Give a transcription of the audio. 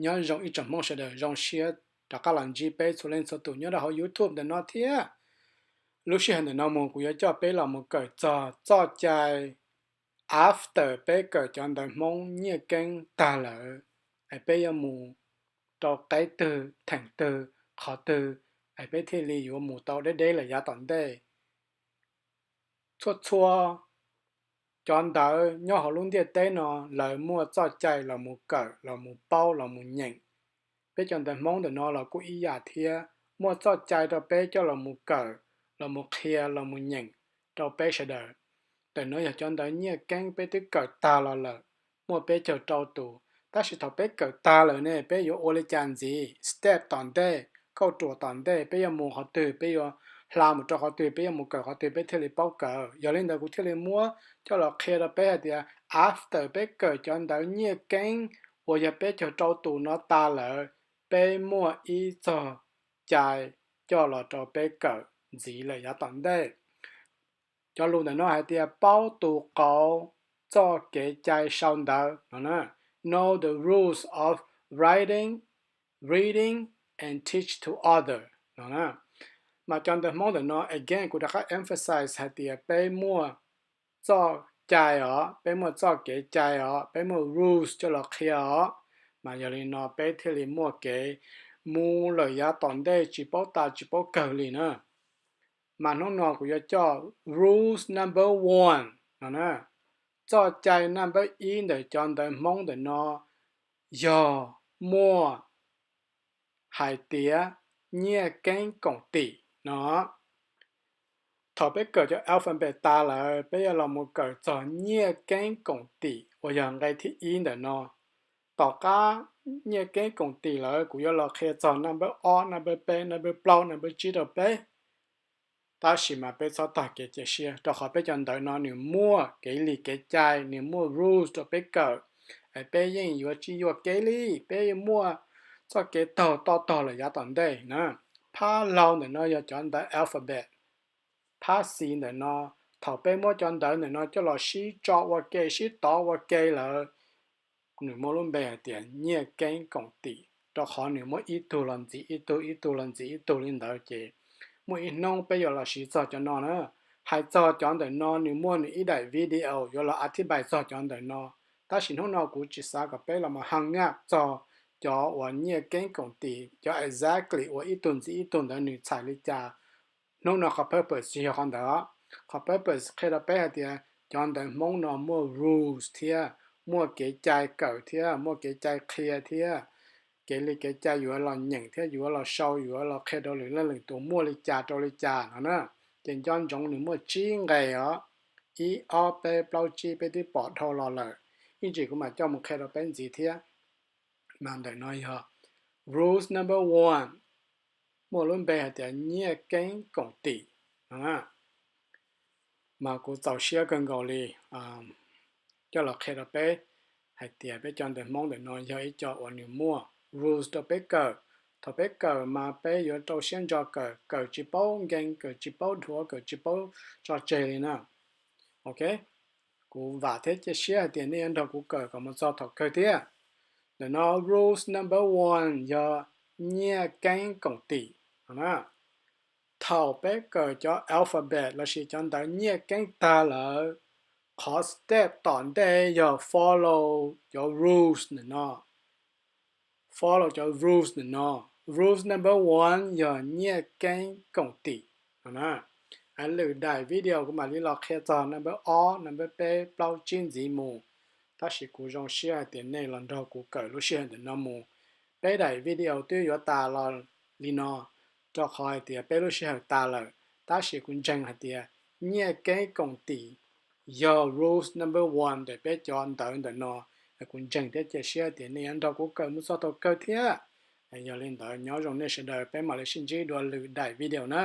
Nyob zoo ib tsoom Hmoob sawv daws, zoo siab rov qab los ntsib peb txhua leej txhua tus nyob rau hauv YouTube ntawm no thiab. Lub sij hawm ntawm no mus kuv yuav coj peb los mus kawm txog txoj cai after peb kawm cov ntawv Hmoob nyiaj keeb tag lawm, es peb yuav mus rau qeb twg, theem twg, qhov twg, es peb thiaj li yuav mus tau deb deb lawm yav tom ntej. Txhua txhua cov ntawv nyob hauv lub ntiaj teb no, lawv muaj txoj cai los mus kawm, los mus paub, los mus nyeem. Peb cov ntawv Hmoob ntawm no los kuj ib yam thiab, muaj txoj cai rau peb coj los mus kawm, los mus qhia, los mus nyeem rau peb sawv daws. Ntawm no yog cov ntawv nyiaj keeb peb twb kawm tag los lawm, muaj peb caug rau tus. Tab sis thaum peb kawm tag lawm ne, peb yuav ua li cas ntxiv? Step tom ntej, kauj ruam tom ntej, peb yuav mus qhov twg, peb yuav hla mus rau qhov twg, peb yuav mus kawm qhov twg peb thiaj li paub kawm. Yog li ntawd kuv thiaj li muab coj los qhia rau peb hais tias after peb kawm cov ntawv nyiaj keeb uas yog peb caug rau tus no tas lawm, peb muaj ib txoj cai coj los rau peb kawm ntxiv lawm yav tom ntej. Cov lus ntawm no hais tias paub tus qauv txoj kev cai sau ntawv no na. Know the rules of writing, reading and teach to other no na. Mas cov ntawv Hmoob ntawm no, again, kuv rov qab emphasize hais tias peb muaj txoj cai os, peb muaj txoj kev cai os, peb muaj rules coj los qhia os. Mas yog li no peb thiaj li muaj kev mus lawm yav tom ntej tsis paub tas tsis paub kawg li na. Mas hnub no kuv yuav coj rules number one no na. Txoj cai number ib ntawm cov ntawv Hmoob ntawm no yog muaj hais tias nyiaj keeb koom tim no. Thaum peb kawm cov alphabet tas lawm, peb yuav los mus kawm txog nyiaj keeb koom tim uas yog nqe thib ib ntawm no. Tom qab nyiaj keeb koom tim lawm kuv yuav los qhia txog number ob, number peb, number plaub, number tsib rau peb. Tab sis mas peb txhob tag kev cia siab, rau qhov peb cov ntawv no nws muaj kev li kev cai, nws muaj rules rau peb kawm. Es peb yeej yuav tsis yuam kev li, peb yuav muaj txoj kev taug toj tog lawm yav tom ntej na. Phab laug ntawm no yog cov ntawv alphabet. Phab xis ntawm no, thaum peb muab cov ntawv ntawm no coj los sib tso ua ke, sib tov ua ke lawm, nws muaj lub npe hais tias nyiaj keeb koom tim, rau qhov nws muab ib tug los ntxiv ib tug, ib tug los ntxiv ib tug li ntawd, ces muaj ib hnub peb yuav los siv txog cov no na. Hais txog cov ntawm no nws muaj nws ib daim video yuav los a thib npais txog cov ntawm no, tab sis hnub no kuv tsis xav kom peb los mus haj ngaj txog cov uas nyiaj keeb koom tim, cov exactly uas ib tug ntxiv ib tug ntawd nws txhais li cas. Hnub no qhov purpose tsis yog qhov ntawd. Qhov purpose qhia rau peb hais tias cov ntawv Hmoob no muaj rules thiab, muaj kev cai kawm thiab, muaj kev cai qhia thiab, kev li kev cai yuav los nyeem thiab yuav los sau, yuav los qhia rau lwm leej lwm tus muaj li cas rau li cas no na. Ces nco ntsoov nws muaj tsib nqe os, ib, ob, peb, plaub, tsib peb twb pom dhau los lawm, ib ntsis kuv mam coj mus qhia rau peb ntxiv thiab. Mas ntawm no yog rules number one, muaj lub npe hais tias nyiaj keeb koom tim no. Mas kuv txaus siab kawg nkaus li coj los qhia rau peb hais tias peb cov ntawv Hmoob ntawm no yog ib co uas nws muaj rules rau peb kawm. Thaum peb kawm mas peb yuav rau siab ntso kawm, kawm tsis paub nkees, kawm tsis paub dhuav, kawm tsis paub tso tseg li na. Ok, kuv vam thiab cia siab hais tias nej yuav nrog kuv kawm kom mus txog thaum kawg thiab. Ntawm no rules number one yog nyiaj keeb koom tim no na. Thaum peb kawm cov alphabet lossis cov ntawv nyiaj keeb tag lawm, qhov step tom ntej yog follow cov rules ntawm no. Follow cov rules ntawm no. Rules number one yog nyiaj keeb koom tim no na. Lwm daim video kuv mam li los qhia txog number ob, number peb, plaub, tsib ntxiv mus. Tab sis kuv zoo siab hais tias nej los nrog kuv kawm lub sij hawm ntawm no mus. Peb daim video twb yuav tas los li no, rau qhov hais tias peb lub sij hawm tas lawm, tab sis kuv ntseeg hais tias nyiaj keeb koom tim yog rules number one ntawm peb cov ntawv ntawm no. Kuv ntseeg thiab cia siab tias nej yuav nrog kuv kawm mus txog thaum kawg thiab. Yog li ntawd nyob zoo nej sawv daws, peb mam li sib ntsib dua lwm daim video na.